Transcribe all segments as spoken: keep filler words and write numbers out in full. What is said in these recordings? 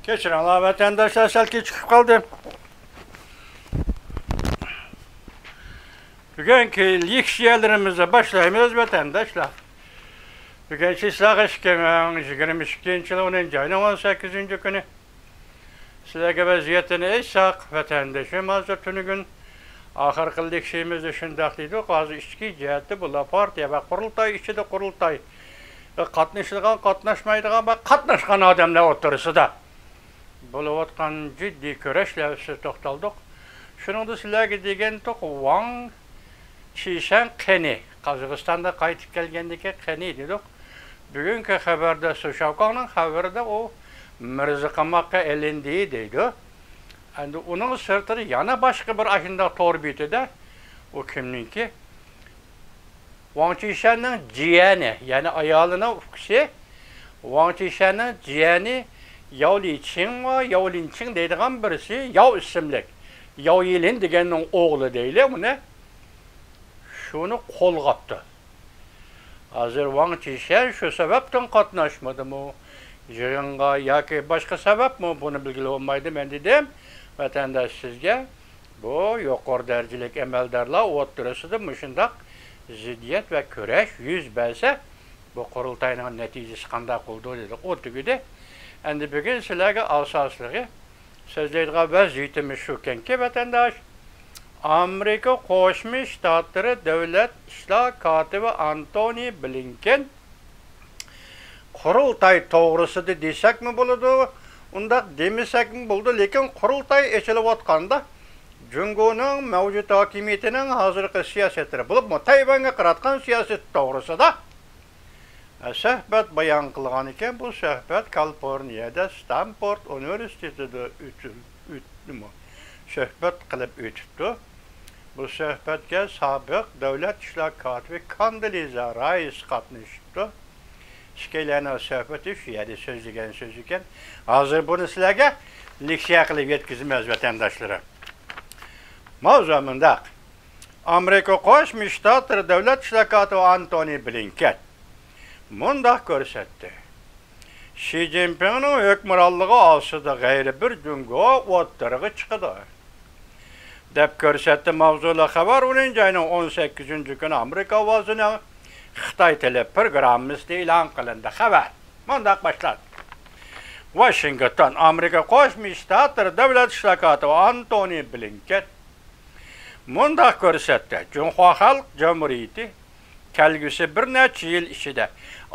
كەچۈرۈڭلار ۋەتەنداشلار، سەل كېچىكىپ قالدىم. بۈگۈنكى لېكسىيەلىرىمىزنى باشلايمىز ۋەتەنداشلار. بۈگۈن چىسلاغا ئىككى مىڭ يىگىرمە ئىككىنچى يىل ئونىنچى ئاينىڭ ئون سەككىزىنچى كۈنى. سىلەرگە ۋەزىيەتنى ئېيتساق، ۋەتەندىشىم ھازىر تۈنۈگۈن ئاخىرقى لېكسىيىمىزدە شۇنداق دېدۇق، ھازىر ئىچكى جەھەتتە بۇلار پارتىيە ۋە قۇرۇلتاي ئىچىدە قۇرۇلتاي قاتنىشىدىغان، قاتناشمايدىغان ۋە قاتناشقان ئادەملەر ئوتتۇرىسىدا بولۇۋاتقان جىددىي كۈرەشلەر ئۈستىدە توختالدۇق. شۇنىڭدا سىلەرگە دېگەنتۇق، ۋاڭ چىشەن قېنى، قازاقىستاندا قايتىپ كەلگەندىكىن قېنى دېدۇق. بۈگۈنكى خەۋەردە، سۇشاۋكاڭنىڭ خەۋىرىدە ئۇ مىرزا قاماققا ئېلىندى دەيدۇ. ئەمدى ئۇنىڭ سىرتىدا يەنە باشقا بىر ئاشۇنداق تور بېتىدە، ئۇ كىمنىڭكى؟ ۋاڭ چىشەننىڭ جىيەنى، يەنى ئايالىنىڭ ئۇكىسى، ۋاڭ چىشەننىڭ جىيەنى ياۋ لىچىڭ ۋە ياۋ لىنچىڭ دەيدىغان بىرسى، ياۋ ئىسىملىك، ياۋ يىلىن دېگەننىڭ ئوغلى دەيلى ئۇنى، شۇنى قولغاپتۇ. ھازىر ۋاڭ چىشەن شۇ سەۋەبتىن قاتناشمىدىمۇ يىغىنغا ياكى باشقا سەۋەبمۇ، بۇنى بىلگىلى بولمايدۇ. مەن دېدىم، ۋەتەنداش، سىزگە بۇ يۇقىرى دەرىجىلىك ئەمەلدارلار ئوتتۇرىسىدا مۇشۇنداق زىددىيەت ۋە كۈرەش يۈز بەرسە، بۇ قۇرۇلتاينىڭ نەتىجىسى قانداق بولىدۇ دېدۇق، ئۇ تۈگىدى. ئەمدى بۈگۈن سىلەرگە ئاساسلىقى سۆزلەيدىغان ۋەزىيىتىمىز شۇكەنكى، ۋەتەنداش، ئامېرىكا قوشما شتاتلىرى دۆلەت ئىشلار كاتىپى ئانتونى بلىنكېن قۇرۇلتاي توغرىسىدا دېسەكمۇ بولىدۇ، ئۇنداق دېمىسەكمۇ بولىدۇ، لېكىن قۇرۇلتاي ئېچىلىۋاتقاندا جۇڭگونىڭ مەۋجۇت ھاكىمىيىتىنىڭ ھازىرقى سىياسەتلىرى، بولۇپمۇ تەيۋەنگە قاراتقان سىياسەت توغرىسىدا سۆھبەت بايان قىلغانىكەن. بۇ سۆھبەت كالىفورنىيەدە ستانفورد ئۇنىۋېرسىتېتىدا ئۆتۈل-، ئۆتتىمۇ؟ سۆھبەت قىلىپ ئۆتۈپتۇ. بۇ سۆھبەتكە سابىق دۆلەت ئىشلار كاتىپى كاندالىزا رايس قاتنىشىپتۇ. ئىككىيلەننىڭ سۆھبىتى شۇ يەردە سۆزلىگەن سۆز ئىكەن. ھازىر بۇنى سىلەرگە لېكسىيە قىلىپ يەتكۈزىمىز، ۋەتەنداشلىرىم. ماۋزۇ مۇنداق. ئامېرىكا قوشما شتاتلىرى دۆلەت ئىشلار كاتىپى ئانتونى بلىنكېن مۇنداق كۆرسەتتى. شى جىنپىڭنىڭ ھۆكۈمرانلىقى ئاستىدا غەيرىي بىر جۇڭگو ئوتتۇرىغا چىقىدۇ، دەپ كۆرسەتتى. ماۋزۇلۇق خەۋەر ئونىنچى ئاينىڭ ئون سەككىزىنچى كۈنى ئامېرىكا ئاۋازىنىڭ خىتاي تىلى پروگراممىسىدا ئېلان قىلىندى. خەۋەر مۇنداق باشلاندى. ۋاشىنگتون، ئامېرىكا قوشما شتاتلىرى دۆلەت ئىشلار كاتىپى ئانتونى بلىنكېن مۇنداق كۆرسەتتى، جۇڭخۇا خەلق جۇمھۇرىيىتى كەلگۈسى بىر نەچچە يىل ئىچىدە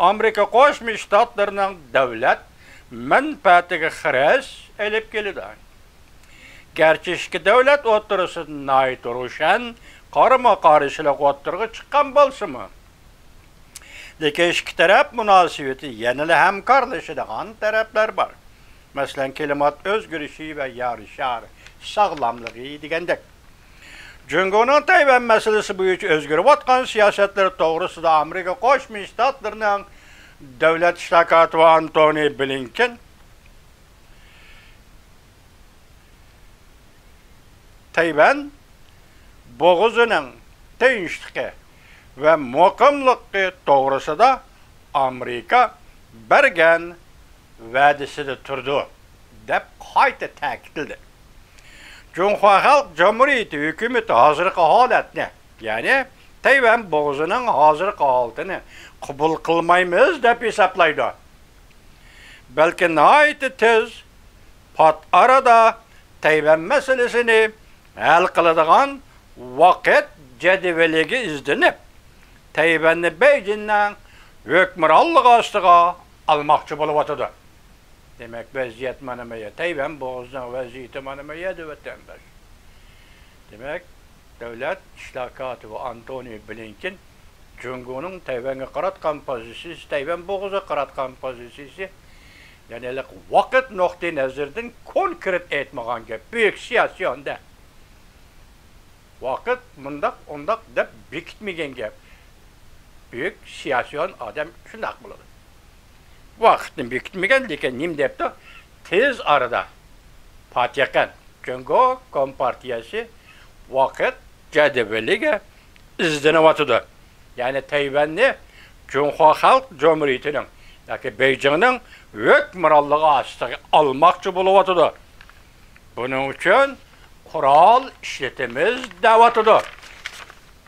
ئامېرىكا قوشما شتاتلىرىنىڭ دۆلەت مەنپەئەتىگە خىرىس ئېلىپ كېلىدۇ. گەرچە ئىككى دۆلەت ئوتتۇرىسىدا ناھايىتى روشەن قارىمۇ قارشىلىق ئوتتۇرىغا چىققان بولسىمۇ، لېكىن ئىككى تەرەپ مۇناسىۋىتى يەنىلا ھەمكارلىشىدىغان تەرەپلەر بار. مەسىلەن، كىلىمات ئۆزگىرىشى ۋە يەر شارى ساغلاملىقى دېگەندەك. جۇڭگونىڭ تەيۋەن مەسىلىسى بويىچە ئۆزگىرىۋاتقان سىياسەتلىرى توغرىسىدا ئامېرىكا قوشما شتاتلىرىنىڭ دۆلەت ئىشلار كاتىپى ئانتونى بلىنكېن تەيۋەن بوغۇزىنىڭ تىنچلىقى ۋە مۇقىملىقى توغرىسىدا ئامېرىكا بەرگەن ۋەدىسىدە تۇرىدۇ، دەپ قايتا تەكىتلىدى. جۇڭخۇا خەلق جۇمھۇرىيىتى ھۆكۈمىتى ھازىرقى ھالەتنى، يەنى تەيۋەن بوغۇزىنىڭ ھازىرقى ھالىتىنى قوبۇل قىلمايمىز دەپ ھېسابلايدۇ. بەلكى ناھايىتى تېز، پات ئارىدا تەيۋەن مەسىلىسىنى ھەل قىلىدىغان ۋاقىت جەدۋىلىگە ئىزدىنىپ، تەيۋەننى بېيجىڭنىڭ ھۆكۈمرانلىقى ئاستىغا ئالماقچى بولۇۋاتىدۇ. دېمەك، ۋەزىيەت مانا مۇ يەر. تەيۋەن بوغۇزىنىڭ ۋەزىيىتى مانا مۇ يەردە، ۋەتەنداش. دېمەك، دۆلەت ئىشلار كاتىپى ئانتونى بلىنكېن جۇڭگونىڭ تەيۋەنگە قاراتقان پوزىتسىيىسى، تەيۋەن بوغۇزىغا قاراتقان پوزىتسىيىسى، يەنى ھېلىقى ۋاقىت نۇقتىئى نەزىرىدىن كونكرېت ئېيتمىغان گەپ، بۈيۈك سىياسىيوندا. ۋاقىت مۇنداق، ئۇنداق دەپ بېكىتمىگەن گەپ. بۈيۈك سىياسىيون ئادەم شۇنداق بولىدۇ. ۋاقىتنى بېكىتمىگەن، لېكىن نېمە دەپتۇ؟ تېز ئارىدا، پات يېقىن، جۇڭگو كومپارتىيەسى ۋاقىت جەدۋىلىگە ئىزدىنىۋاتىدۇ. يەنى تەيۋەننى جۇڭخۇا خەلق جۇمھۇرىيىتىنىڭ ياكى بېيجىڭنىڭ ھۆكۈمرانلىقى ئاستىغا ئالماقچى بولۇۋاتىدۇ. بۇنىڭ ئۈچۈن قورال ئىشلىتىمىز دەۋاتىدۇ.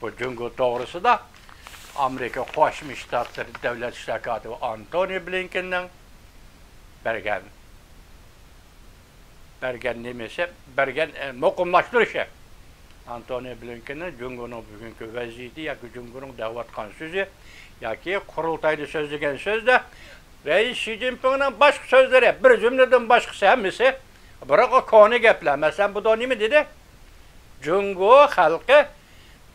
بۇ جۇڭگو توغرىسىدا ئامېرىكا قوشما شتاتلىرى دۆلەت ئىشلار كاتىپى ئانتونى بلىنكېننىڭ بەرگەن بەرگەن نېمىسى، بەرگەن، ئە، مۇقىملاشتۇرۇشى. ئانتونى بلىنكېننىڭ جۇڭگونىڭ بۈگۈنكى ۋەزىيىتى ياكى جۇڭگونىڭ دەۋاتقان سۆزى ياكى قۇرۇلتايدا سۆزلىگەن سۆزدە رەئىس شى جىنپىڭنىڭ باشقا سۆزلىرى، بىر جۈملىدىن باشقىسى ھەممىسى بىراق كونا گەپلەر. مەسىلەن، بۇدا نېمە دېدى؟ جۇڭگو خەلقى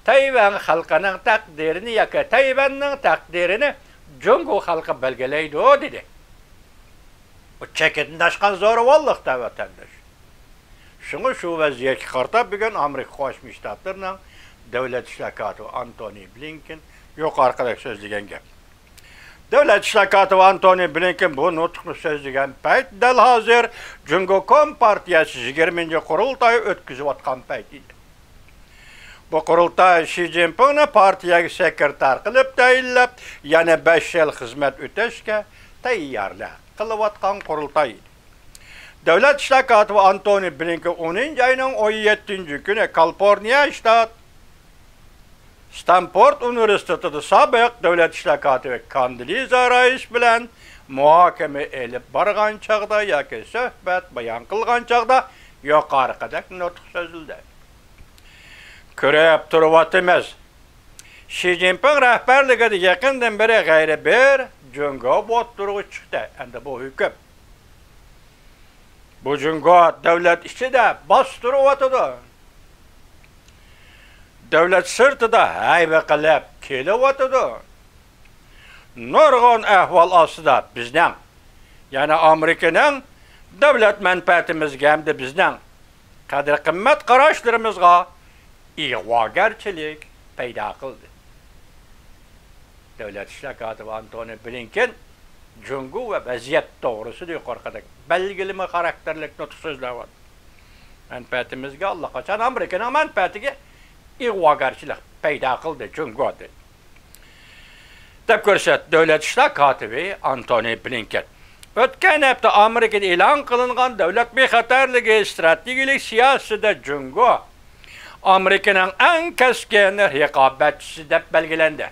تەيۋەن خەلقىنىڭ تەقدىرىنى ياكى تەيۋەننىڭ تەقدىرىنى جۇڭگو خەلقى بەلگىلەيدۇ، دېدى. بۇ چېكىدىن ئاشقان زورىۋاللىق-دە، ۋەتەنداش. شۇڭا شۇ ۋەزىيەتكە قارىتا بۈگۈن ئامېرىكا قوشما شتاتلىرىنىڭ دۆلەت ئىشلار كاتىپى ئانتونى بلىنكېن يۇقىرىقىدەك سۆزلىگەن گەپ. دۆلەت ئىشلار كاتىپى ئانتونى بلىنكېن بۇ نۇتۇقنى سۆزلىگەن پەيت دەل ھازىر جۇڭگو كومپارتىيەسى يىگىرمىنچى قۇرۇلتايى ئۆتكۈزۈۋاتقان پەيت ئىدى. بۇ قۇرۇلتاي شى جىنپىڭنى پارتىيەگە سېكرېتار قىلىپ تەيىنلەپ، يەنە بەش يىل خىزمەت ئۆتەشكە تەييارلىق قىلىۋاتقان قۇرۇلتاي ئىدى. دۆلەت ئىشلار كاتىپى ئانتونى بلىنكېن ئونىنچى ئاينىڭ ئون يەتتىنچى كۈنى كالىفورنىيە شتات ستانفورد ئۇنىۋېرسىتېتىدا سابىق دۆلەت ئىشلار كاتىپى كاندىلىزا رايس بىلەن مۇھاكىمە ئېلىپ بارغان چاغدا ياكى سۆھبەت بايان قىلغان چاغدا يۇقىرىقىدەك نۇتۇق سۆزلىدى. كۆرۈپ تۇرۇۋاتىمىز، شى جىنپىڭ رەھبەرلىكىدە يېقىندىن بېرى غەيرىي بىر جۇڭگو ئوتتۇرىغا چىقتى. ئەمدى بۇ ھۆكۈم. بۇ جۇڭگو دۆلەت ئىچىدە باستۇرۇۋاتىدۇ. دۆلەت سىرتىدا ھەيۋە قىلىپ كېلىۋاتىدۇ. نۇرغۇن ئەھۋال ئاستىدا بىزنىڭ، يەنى ئامېرىكىنىڭ دۆلەت مەنپەئەتىمىزگە ھەمدە بىزنىڭ قەدىر-قىممەت قاراشلىرىمىزغا ئىغۋاگەرچىلىك پەيدا قىلدى. دۆلەت ئىشلار كاتىپى ئانتونى بلىنكېن جۇڭگو ۋە ۋەزىيەت توغرىسىدا يۇقىرىقىدەك بەلگىلىمە خاراكتېرلىك نۇتۇق سۆزلەۋاتىدۇ. مەنپەئەتىمىزگە ئاللىقاچان ئامېرىكىنىڭ مەنپەئەتىگە ئىغۋاگەرچىلىك پەيدا قىلدى جۇڭگو، دېدى. دەپ كۆرسەتتى دۆلەت ئىشلار كاتىپى ئانتونى بلىنكېن. ئۆتكەن ھەپتە ئامېرىكىدا ئېلان قىلىنغان دۆلەت بىخەتەرلىكى ستراتېگىيەلىك سىياسىتىدە جۇڭگو ئامېرىكىنىڭ ئەڭ كەسكىن رىقابەتچىسى دەپ بەلگىلەندى.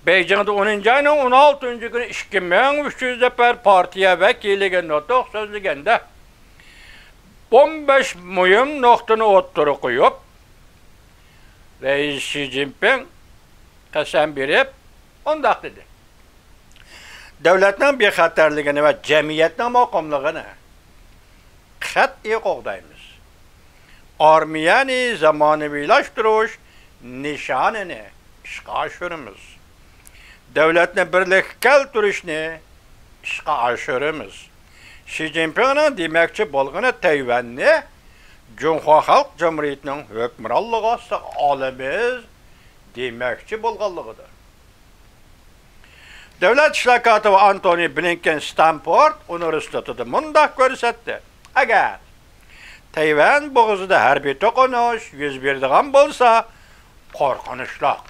بېيجىڭدا ئونىنچى ئاينىڭ ئون ئالتىنچى كۈنى ئىككى مىڭ ئۈچ يۈز نەپەر پارتىيە ۋەكىلىگە نۇتۇق سۆزلىگەندە، ئون بەش مۇھىم نۇقتىنى ئوتتۇرىغا قويۇپ، رەئىس شى جىنپىڭ قەسەم بېرىپ مۇنداق دېدى: دۆلەتنىڭ بىخەتەرلىكىنى ۋە جەمئىيەتنىڭ مۇقىملىقىنى قەتئىي قوغدايمىز. ئارمىيەنى زامانىۋىلاشتۇرۇش نىشانىنى ئىشقا ئاشۇرىمىز. دۆلەتنى بىرلىككە كەلتۈرۈشنى ئىشقا ئاشۇرىمىز. شى جىنپىڭنىڭ دېمەكچى بولغىنى تەيۋەننى جۇڭخۇا خەلق جۇمھۇرىيىتىنىڭ ھۆكۈمرانلىقى ئاستىغا ئالىمىز دېمەكچى بولغانلىقىدۇر. دۆلەت ئىشلار كاتىپى ئانتونى بلىنكېن ستانفورد ئۇنىۋېرسىتېتىدا مۇنداق كۆرسەتتى: ئەگەر تەيۋەن بوغۇزىدا ھەربىي توقۇنۇش يۈز بېرىدىغان بولسا، قورقۇنچلۇق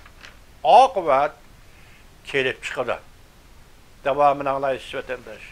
ئاقىۋەت كېلىپ چىقىدۇ. داۋامىنى ئاڭلايسىز، ۋەتەنداش.